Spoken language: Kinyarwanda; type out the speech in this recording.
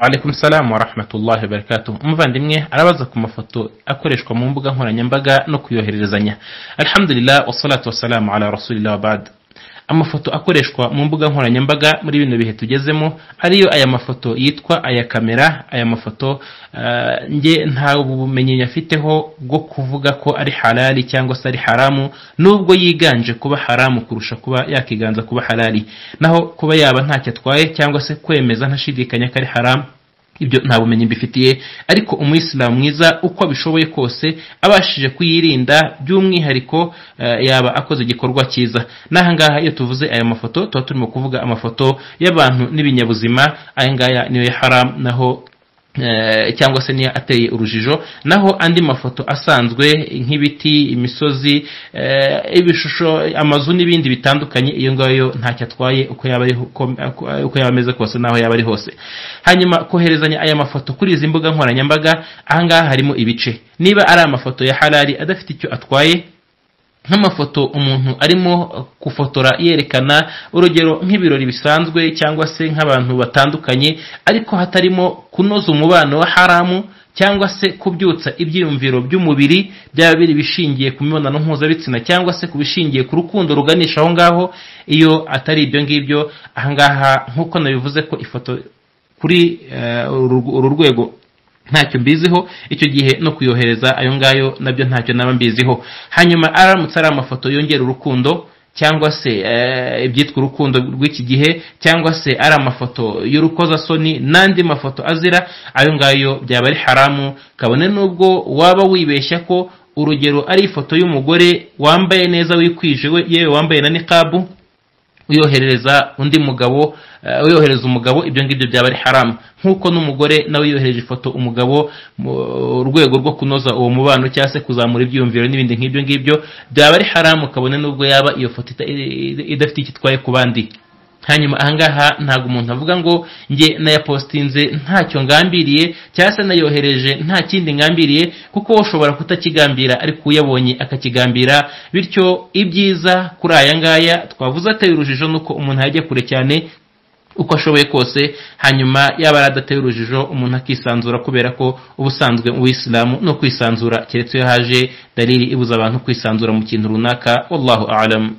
Alaikum salam wa rahmatullahi wa barakatuh. Umuvandimwe arabaza ku mafoto akoreshwa mu mbuga nkoranyambaga no kuyohererezanya. Alhamdulillah, wassalatu wassalamu ala rasulillah wa ba'd. Amafoto akoreshwa mu mbuga nkoranyambaga muri bino bihe tugezemo, ariyo aya mafoto yitwa aya kamera, aya mafoto nge nta bumenyi nyafiteho bwo kuvuga ko ari halali cyangwa se ari haramu, nubwo yiganje kuba haramu kurusha kuba yakiganza kuba halali. Naho kuba yaba ntacyo atwaye cyangwa se kwemeza ntashidikanya ko ari haramu, ibyo nta bumenyi mbifitiye. Ariko umuyisilamu mwiza uko abishoboye kose abashije kuyirinda by'umwihariko, yaba akoze igikorwa cyiza. N'aha ngaha iyo tuvuze aya mafoto tuba turimo kuvuga amafoto y'abantu n'ibinyabuzima, aya ngaya niyo ya haram, naho cyangwa se niyo ateye urujijo. Naho andi mafoto asanzwe nk'ibiti, imisozi, ibishusho, amazu n'ibindi bitandukanye, iyo ngayo ntacyo atwaye uko yaba ari, uko yaba ameze kose naho yaba ari hose. Hanyuma koherezanya aya mafoto kuri izi mbuga nkoranyambaga, aha ngaha harimo ibice. Niba ari amafoto ya halali adafite icyo atwaye, nk'amafoto umuntu arimo gufotora yerekana urugero nk'ibirori bisanzwe cyangwa se nk'abantu batandukanye, ariko hatarimo kunoza umubano wa haramu cyangwa se kubyutsa ibyiyumviro by'umubiri, byaba biri bishingiye ku mibonano mpuzabitsina cyangwa se kubishingiye ku rukundo ruganisha aho ngaho, iyo atari ibyo ngibyo, aha ngaha nk'uko nabivuze ko ifoto kuri uru rwego ntacyo mbiziho, icyo gihe no kuyohereza ayo ngayo nabyo ntacyo naba mbiziho. Hanyuma aramutse ari amafoto yongera urukundo cyangwa se ibyitwa urukundo rw'iki gihe, cyangwa se ari amafoto y'urukozasoni n'andi mafoto azira, ayo ngayo byaba ari haramu, kabone nubwo waba wibeshya ko urugero ari ifoto y'umugore wambaye neza wikwije, we yewe wambaye na niqabu, uyoherereza undi mugabo, uyohereza umugabo, ibyo ngibyo byaba ari haramu. Nkuko n'umugore nawe yohereje ifoto umugabo mu rwego rwo kunoza uwo mubano cyangwa se kuzamura ibyiyumviro n'ibindi nk'ibyo ngibyo, byaba ari haramu, kabone nubwo yaba iyo foto idafite icyo itwaye ku bandi. Hanyuma aha ngaha ntabwo umuntu avuga ngo nge nayapostinze ntacyo ngambiriye cyangwa se nayohereje nta kindi ngambiriye, kuko ushobora kutakigambira ariko uyabonye akakigambira. Bityo ibyiza kuri aya ngaya twavuze ateye urujijo nuko umuntu yajya kure cyane uko ashoboye kose, hanyuma yaba adateye urujijo umuntu akisanzura, kubera ko ubusanzwe uwisilamu no kwisanzura, keretse iyo haje dalili ibuza abantu kwisanzura mu kintu runaka. Wallahu a'lam.